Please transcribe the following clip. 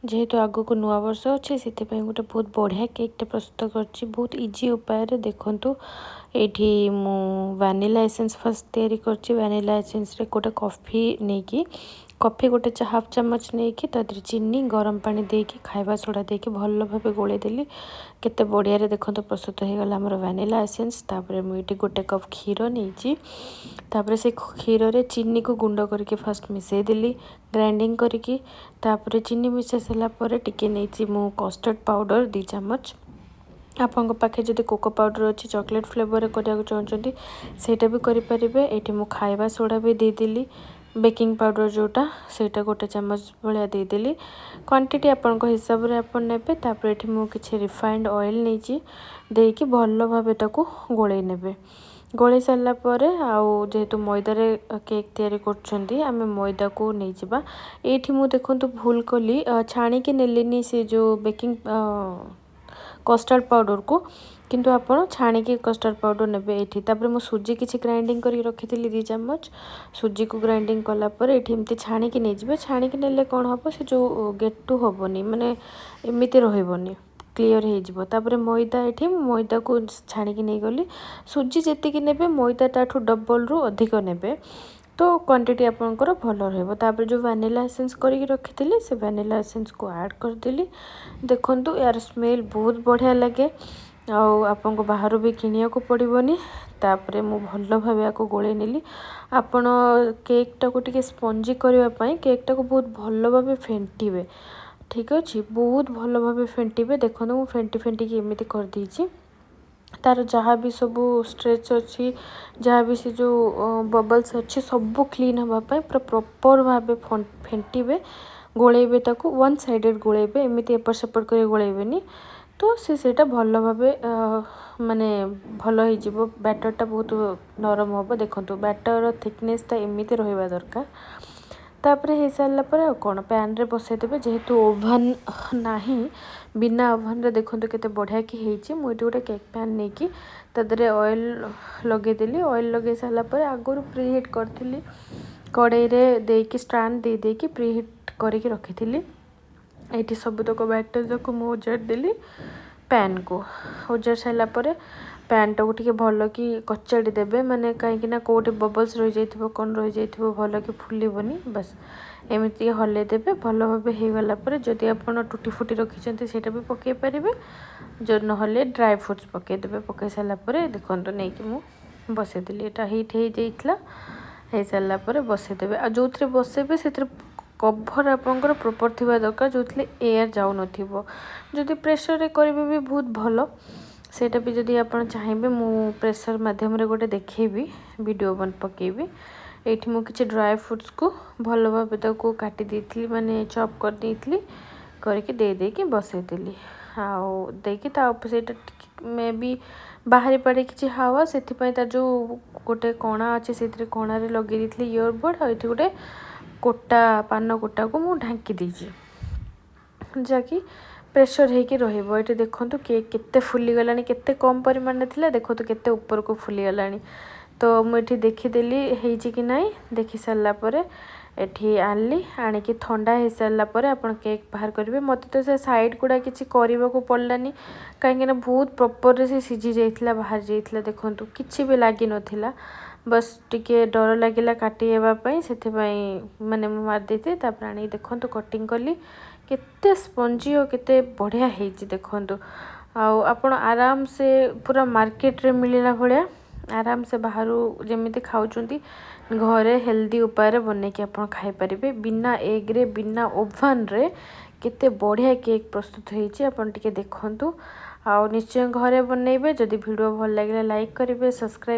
ଯେହେତୁ ଆଗକୁ ନୂଆ ବର୍ଷ ଅଛି, ସେଥିପାଇଁ ଗୋଟେ ବହୁତ ବଢ଼ିଆ କେକ୍ଟେ ପ୍ରସ୍ତୁତ କରିଛି ବହୁତ ଇଜି ଉପାୟରେ। ଦେଖନ୍ତୁ, ଏଇଠି ମୁଁ ଭ୍ୟାନିଲା ଏସେନ୍ସ ଫାର୍ଷ୍ଟ ତିଆରି କରିଛି। ଭ୍ୟାନିଲା ଏସେନ୍ସରେ ଗୋଟେ କଫି ନେଇକି, କଫି ଗୋଟେ ହାଫ୍ ଚାମଚ ନେଇକି, ତା ଦେହରେ ଚିନି, ଗରମ ପାଣି ଦେଇକି, ଖାଇବା ସୋଡ଼ା ଦେଇକି ଭଲ ଭାବେ ଗୋଳେଇ ଦେଲି। କେତେ ବଢ଼ିଆରେ ଦେଖନ୍ତୁ ପ୍ରସ୍ତୁତ ହେଇଗଲା ଆମର ଭ୍ୟାନିଲା ଏସେନ୍ସ। ତାପରେ ମୁଁ ଏଇଠି ଗୋଟେ କପ୍ କ୍ଷୀର ନେଇଛି। ତାପରେ ସେ କ୍ଷୀରରେ ଚିନିକୁ ଗୁଣ୍ଡ କରିକି ଫାର୍ଷ୍ଟ ମିଶାଇ ଦେଲି ଗ୍ରାଇଣ୍ଡିଙ୍ଗ କରିକି। ତାପରେ ଚିନି ମିଶାଇ ସାରିଲା ପରେ ଟିକେ ନେଇଛି ମୁଁ କଷ୍ଟର୍ଡ଼ ପାଉଡ଼ର 2 ଚାମଚ। ଆପଣଙ୍କ ପାଖେ ଯଦି କୋକୋ ପାଉଡ଼ର ଅଛି, ଚକୋଲେଟ୍ ଫ୍ଲେଭରରେ କରିବାକୁ ଚାହୁଁଛନ୍ତି, ସେଇଟା ବି କରିପାରିବେ। ଏଇଠି ମୁଁ ଖାଇବା ସୋଡ଼ା ବି ଦେଇଦେଲି। ବେକିଂ ପାଉଡ଼ର ଯେଉଁଟା, ସେଇଟା ଗୋଟେ ଚାମଚ ଭଳିଆ ଦେଇଦେଲି। କ୍ୱାଣ୍ଟିଟି ଆପଣଙ୍କ ହିସାବରେ ଆପଣ ନେବେ। ତାପରେ ଏଠି ମୁଁ କିଛି ରିଫାଇଣ୍ଡ ଅଏଲ୍ ନେଇଛି। ଦେଇକି ଭଲ ଭାବେ ତାକୁ ଗୋଳେଇ ନେବେ। ଗୋଳେଇ ସାରିଲା ପରେ, ଆଉ ଯେହେତୁ ମଇଦାରେ କେକ୍ ତିଆରି କରୁଛନ୍ତି, ଆମେ ମଇଦାକୁ ନେଇଯିବା। ଏଇଠି ମୁଁ ଦେଖନ୍ତୁ ଭୁଲ କଲି, ଛାଣିକି ନେଲିନି ସେ ଯେଉଁ ବେକିଂ କଷ୍ଟାର୍ଡ଼ ପାଉଡ଼ରକୁ। କିନ୍ତୁ ଆପଣ ଛାଣିକି କଷ୍ଟାର୍ଡ଼ ପାଉଡ଼ର ନେବେ ଏଇଠି। ତାପରେ ମୁଁ ସୁଜି କିଛି ଗ୍ରାଇଣ୍ଡିଙ୍ଗ କରିକି ରଖିଥିଲି, 2 ଚାମଚ ସୁଜିକୁ ଗ୍ରାଇଣ୍ଡିଙ୍ଗ କଲା ପରେ ଏଇଠି ଏମିତି ଛାଣିକି ନେଇଯିବେ। ଛାଣିକି ନେଲେ କ'ଣ ହେବ? ସେ ଯେଉଁ ଗେଟୁ ହେବନି, ମାନେ ଏମିତି ରହିବନି, କ୍ଲିଅର୍ ହେଇଯିବ। ତାପରେ ମଇଦା, ଏଠି ମୁଁ ମଇଦାକୁ ଛାଣିକି ନେଇଗଲି। ସୁଜି ଯେତିକି ନେବେ, ମଇଦା ତାଠୁ ଡବଲରୁ ଅଧିକ ନେବେ, ତ କ୍ୱାଣ୍ଟିଟି ଆପଣଙ୍କର ଭଲ ରହିବ। ତାପରେ ଯେଉଁ ଭ୍ୟାନିଲା ଏସେନ୍ସ କରିକି ରଖିଥିଲି, ସେ ଭ୍ୟାନିଲା ଏସେନ୍ସକୁ ଆଡ଼୍ କରିଦେଲି। ଦେଖନ୍ତୁ, ଏହାର ସ୍ମେଲ୍ ବହୁତ ବଢ଼ିଆ ଲାଗେ ଆଉ ଆପଣଙ୍କୁ ବାହାରୁ ବି କିଣିବାକୁ ପଡ଼ିବନି। ତାପରେ ମୁଁ ଭଲ ଭାବେ ଆକୁ ଗୋଳେଇ ନେଲି। ଆପଣ କେକ୍ଟାକୁ ଟିକେ ସ୍ପଞ୍ଜି କରିବା ପାଇଁ କେକ୍ଟାକୁ ବହୁତ ଭଲ ଭାବେ ଫେଣ୍ଟିବେ। ଠିକ୍ ଅଛି, ବହୁତ ଭଲ ଭାବେ ଫେଣ୍ଟିବେ। ଦେଖନ୍ତୁ, ମୁଁ ଫେଣ୍ଟି ଫେଣ୍ଟିକି ଏମିତି କରିଦେଇଛି। ତାର ଯାହା ବି ସବୁ ଷ୍ଟ୍ରେଚ୍ ଅଛି, ଯାହା ବି ସେ ଯେଉଁ ବବଲ୍ସ ଅଛି, ସବୁ କ୍ଲିନ୍ ହେବା ପାଇଁ ପୁରା ପ୍ରପର୍ ଭାବେ ଫେଣ୍ଟିବେ, ଗୋଳେଇବେ ତାକୁ। ୱାନ୍ ସାଇଡ଼େଡ଼ ଗୋଳେଇବେ, ଏମିତି ଏପଟ ସେପଟ କରି ଗୋଳେଇବେନି। ତ ସେ ସେଇଟା ଭଲ ଭାବେ ମାନେ ଭଲ ହେଇଯିବ, ବ୍ୟାଟରଟା ବହୁତ ନରମ ହେବ। ଦେଖନ୍ତୁ, ବ୍ୟାଟରର ଥିକନେସ୍ଟା ଏମିତି ରହିବା ଦରକାର। ତାପରେ ହେଇସାରିଲା ପରେ ଆଉ କ'ଣ, ପ୍ୟାନ୍ରେ ବସେଇଦେବେ। ଯେହେତୁ ଓଭନ୍ ନାହିଁ, ବିନା ଓଭନ୍ରେ ଦେଖନ୍ତୁ କେତେ ବଢ଼ିଆ କି ହେଇଛି। ମୁଁ ଏଠି ଗୋଟେ କେକ୍ ପ୍ୟାନ୍ ନେଇକି ତା ଦେହରେ ଅଏଲ୍ ଲଗେଇଦେଲି। ଅଏଲ୍ ଲଗେଇ ସାରିଲା ପରେ ଆଗରୁ ପ୍ରି ହିଟ୍ କରିଥିଲି, କଡ଼େଇରେ ଦେଇକି, ଷ୍ଟାଣ୍ଡ ଦେଇ ଦେଇକି ପ୍ରି ହିଟ୍ କରିକି ରଖିଥିଲି। ଏଇଠି ସବୁତକ ବ୍ୟାଟର ଯାକ ମୁଁ ଓଜାଡ଼ି ଦେଲି ପ୍ୟାନ୍କୁ। ଓଜାଡ଼ି ସାରିଲା ପରେ ପ୍ୟାନ୍ଟାକୁ ଟିକେ ଭଲ କି କଚାଡ଼ି ଦେବେ, ମାନେ କାହିଁକି ନା କେଉଁଠି ବବଲ୍ସ ରହିଯାଇଥିବ, କ'ଣ ରହିଯାଇଥିବ, ଭଲ କି ଫୁଲିବନି। ବାସ୍, ଏମିତି ହଲେଇ ଦେବେ। ଭଲ ଭାବେ ହେଇଗଲା ପରେ ଯଦି ଆପଣ ଟୁଟି ଫୁଟି ରଖିଛନ୍ତି, ସେଇଟା ବି ପକାଇ ପାରିବେ, ଯଦି ନହେଲେ ଡ୍ରାଏ ଫ୍ରୁଟ୍ସ ପକାଇଦେବେ। ପକାଇ ସାରିଲା ପରେ ଦେଖନ୍ତୁ, ନେଇକି ମୁଁ ବସେଇଦେଲି। ଏଇଟା ହିଟ୍ ହେଇଯାଇଥିଲା। ହେଇସାରିଲା ପରେ ବସେଇଦେବେ। ଆଉ ଯେଉଁଥିରେ ବସେଇବେ, ସେଥିରେ କଭର୍ ଆପଣଙ୍କର ପ୍ରପର୍ ଥିବା ଦରକାର, ଯେଉଁଥିରେ ଏୟାର ଯାଉନଥିବ। ଯଦି ପ୍ରେସରରେ କରିବେ ବି ବହୁତ ଭଲ। ସେଇଟା ବି ଯଦି ଆପଣ ଚାହିଁବେ, ମୁଁ ପ୍ରେସର ମାଧ୍ୟମରେ ଗୋଟେ ଦେଖେଇବି, ଭିଡ଼ିଓ ପକାଇବି। ଏଇଠି ମୁଁ କିଛି ଡ୍ରାଏ ଫ୍ରୁଟ୍ସକୁ ଭଲ ଭାବେ ତାକୁ କାଟି ଦେଇଥିଲି, ମାନେ ଚପ୍ କରିଦେଇଥିଲି, କରିକି ଦେଇ ଦେଇକି ବସେଇଦେଲି। ଆଉ ଦେଇକି ତା ଉପରେ ସେଇଟା ମେ ବି ବାହାରି ପାରେ କିଛି ହାୱା, ସେଥିପାଇଁ ତାର ଯେଉଁ ଗୋଟେ କଣା ଅଛି, ସେଇଥିରେ କଣାରେ ଲଗେଇ ଦେଇଥିଲି ଇୟରବଡ଼। ଆଉ ଏଠି ଗୋଟେ କୋଟା, ପାନ କୋଟାକୁ ମୁଁ ଢାଙ୍କି ଦେଇଛି, ଯାହାକି ପ୍ରେସର୍ ହେଇକି ରହିବ। ଏଠି ଦେଖନ୍ତୁ, କେକ୍ କେତେ ଫୁଲିଗଲାଣି। କେତେ କମ୍ ପରିମାଣରେ ଥିଲା, ଦେଖନ୍ତୁ କେତେ ଉପରକୁ ଫୁଲିଗଲାଣି। ତ ମୁଁ ଏଠି ଦେଖିଦେଲି ହେଇଛି କି ନାହିଁ। ଦେଖି ସାରିଲା ପରେ ଏଠି ଆଣିଲି। ଆଣିକି ଥଣ୍ଡା ହେଇସାରିଲା ପରେ ଆପଣ କେକ୍ ବାହାର କରିବେ। ମୋତେ ତ ସେ ସାଇଡ଼୍ ଗୁଡ଼ା କିଛି କରିବାକୁ ପଡ଼ିଲାନି, କାହିଁକିନା ବହୁତ ପ୍ରପର୍ରେ ସେ ସିଝି ଯାଇଥିଲା, ବାହାରି ଯାଇଥିଲା। ଦେଖନ୍ତୁ, କିଛି ବି ଲାଗିନଥିଲା। ବାସ୍, ଟିକେ ଡର ଲାଗିଲା କାଟି ହେବା ପାଇଁ, ସେଥିପାଇଁ ମାନେ ମୁଁ ମାରିଦେଇଥିଲି। ତାପରେ ଆଣିକି ଦେଖନ୍ତୁ କଟିଂ କଲି, କେତେ ସ୍ପଞ୍ଜି ଆଉ କେତେ ବଢ଼ିଆ ହେଇଛି ଦେଖନ୍ତୁ। ଆଉ ଆପଣ ଆରାମସେ ପୁରା ମାର୍କେଟରେ ମିଳିଲା ଭଳିଆ, ଆରାମସେ ବାହାରୁ ଯେମିତି ଖାଉଛନ୍ତି, ଘରେ ହେଲ୍ଦି ଉପାୟରେ ବନେଇକି ଆପଣ ଖାଇପାରିବେ। ବିନା ଏଗ୍ରେ, ବିନା ଓଭନ୍ରେ କେତେ ବଢ଼ିଆ କେକ୍ ପ୍ରସ୍ତୁତ ହେଇଛି, ଆପଣ ଟିକେ ଦେଖନ୍ତୁ। ଆଉ ନିଶ୍ଚୟ ଘରେ ବନେଇବେ। ଯଦି ଭିଡ଼ିଓ ଭଲ ଲାଗିଲା, ଲାଇକ୍ କରିବେ, ସବସ୍କ୍ରାଇବ୍